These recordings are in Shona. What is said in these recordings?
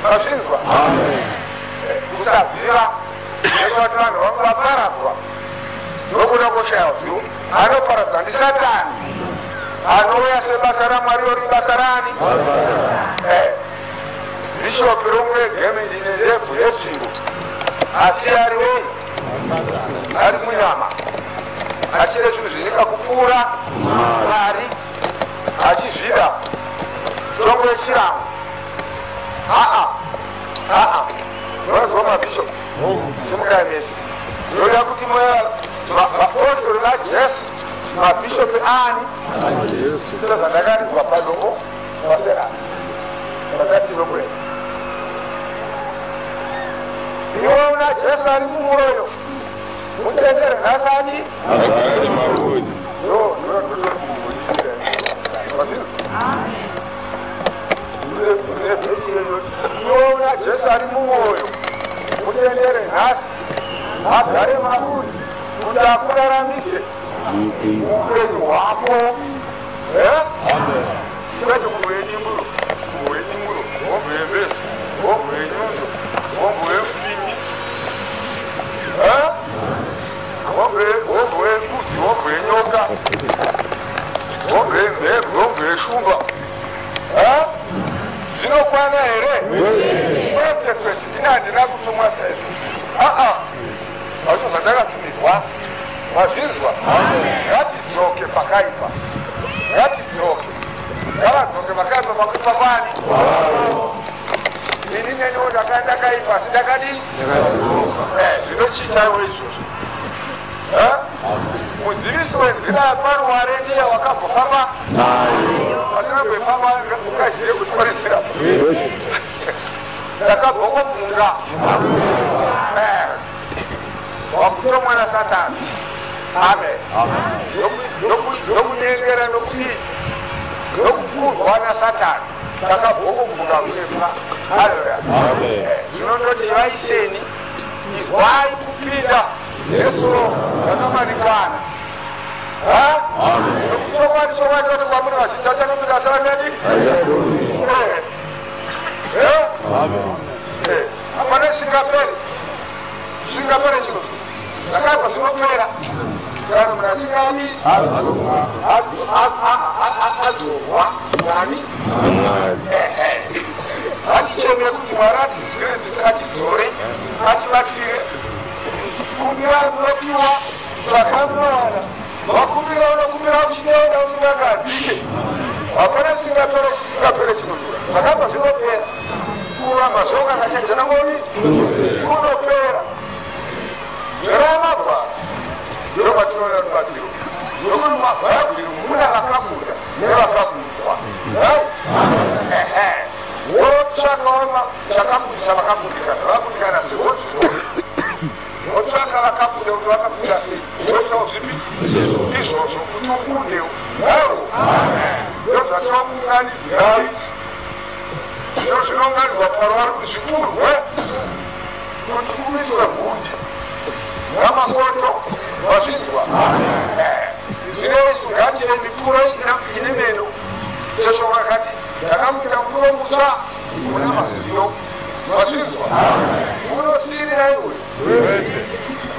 Mazvinzwa? Kusaziva nekuti vanhu vangu vaparadzwa nokuda kwoshaya zivo. Anoparadza ndiSatani anouya sebasa raMwari ori basa rani? Bhishopi romwegeme ndine ndebvu yetsvimbo, asi ari wei? Ari munyama, achida zvinhu zvenyika kupfuura Mwari, achizvida tongo yechirango. Aa aa, munonzwa mabhishopi? Simukai mese. Ndoda kuti vapostori vaJesu, mabhishopi ani? Sezvandakaridzwa padombo vaserani vatatinokureva, iwe una Jesu ari mumwoyo, mutendere nhasi adi agare mauri. Ndo iwe una Jesu ari mumwoyo, mutendere nhasi agare mauri kuti akuraramise upenyu hwako, kwete kumboyedimburo, kumboyedimburo, womboyembeso, womboyenyundo, womboyemupinyi, womboyembudzi, womboyenyoka, womboyemhebwe, womboyeshumba. Zvinokwana here? Kwete, kwete. Ina handina kutumwa saizvo. Aa, hazvo zvandakatumirwa. Mazvinzwa? Ngatidzoke pakaipa, ngatidzoke, ngavadzoke pakaipa. Pakuipa kwani? Ini neniwo ndakaipa, asi ndakadii? Zvinochiitaiwo izvozvo. Muzivisi wenzira yaparuware ndiye wakambofamba asina kuifamba, ukazive kuti pane nzira. Ndakabvongomunga wakutomwa naSatani, amen, nokunyengera, nokudii, nokupurwa naSatani. Takabvongomunga kurefa. Haleluya! Zvinondoti vaiseni, izwai kupinda nesuo rakamanikana. Chokwadi, chokwadi vati kwamuri, vazhinji vachanopinda, asi vachadi hapana singaperi, singapere chiro. Zvakaipa zvinopera kana munhu asingadi adzorwa nani. Atichemere kuti Mwari atizwire tsitsi, atidzore, atibatsire. Kumbira, munopiwa; tsvaka, munowana. Wakumbira, unokumbira uchinenda usingagadzike. Hapana singapere, singapere chinodhura. Zvakabva zvinopera. Kuramba zvoka kachenjera ngoni kunopera. Zveramagwaro ndokwatinoona rubatsiro, nokuti mabhaibheri muna vakabuda nevakabudwa. Wotsvaka chakabudisa vakabudikana, vakabudikana sei? Wozviona, wotsvaka vakabuda kuti vakabuda sei, woitawo zvipi izvozvo kuti ukundewo naro. Ndozvatinokunganidzirai, ndo zvinounganidzwa paruwari kuti zvikurwe, kuti kumiswe hundi namakoto. Wazvinzwa? Zvinesu ngatiye mipuro ine meno. Chesho vakati ndakamuita mupuro mutsva una mazino. Wazvinzwa? Unosirira iwe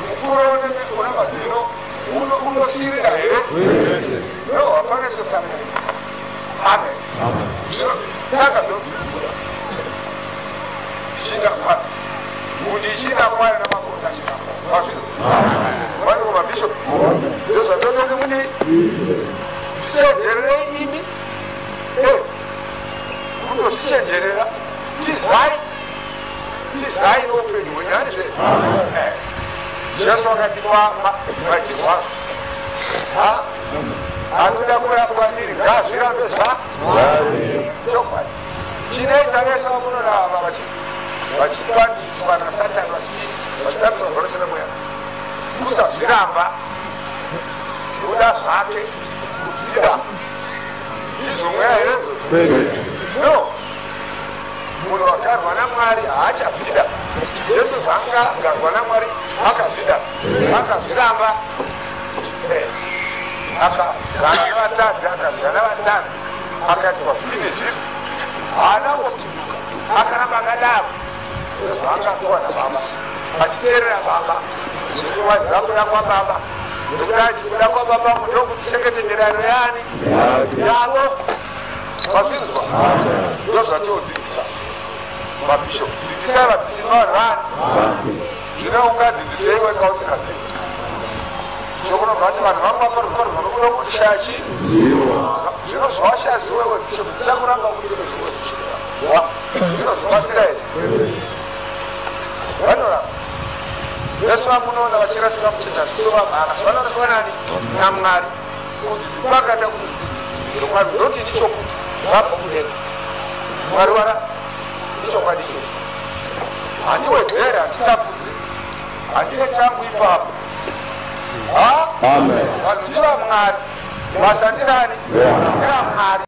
mupuro una mazino, unosirira here? No, hapana chosamira. Amen. Saka shinda kwari, hundi ishinda kwari namakoto ashinda kwari. Wazvinzwa? Vanhu mabishop, ndozvatototi mudi zvichenjererei imi, kutozvichenjerera. Tizai, tizai noupenyu hwenyu, handizve? Jesu akati kwamaitirwazvo, anoda kurapwa ndiri ngazvirambe zva chokwadi. Chinoita vese vamunorava vachipandiswa naSatani, vachitambiswa zvanosina mweya, kusazviramba, noda zvake kuzvida. Ndizvo mweya here? No, munhu wagarwa naMwari haachabvida. Jesu zvanga agarwa naMwari akazvida, akazviramba, akagara navatadzi, akadya navatadzi, akaitwa zvipi nezvipi, haana kupinduka, akaramba akadaro. Zvakadaro zvaakapiwa nababa, achiteerera baba, nekuwaziva kuda kwababa, nekuda kuda kwababa ndokuti mirayiro yani yavo. Vazvinzwa? Ndozvatinodzidzisa mabhishopu. Dzidzisai vadzidzisi vanhu vani. Zvino ungadzidzisei wega usingazivi? Chokunobva kuti vanhu vangu vaparwa nokuda kushaya chii? Zvino zvawashaya zivo iwe bhishopu, dzichakuranga kuti zivo bhishopu. Zvinozobatsira here? Vanoramba. Vese vamunoona vachirasika muchechi asiro vamhara, vanoraswa nani? NaMwari. Kudzidzisa kuti zvokwadi ndoti ndichokuti vabva kudenga. Mwari wara ichokwadi ichocho. Handiwedzeri, handitapudzi, handine changu ipapo. Amen. Vanhu ndivaMwari, basa ndirani? NdiraMwari.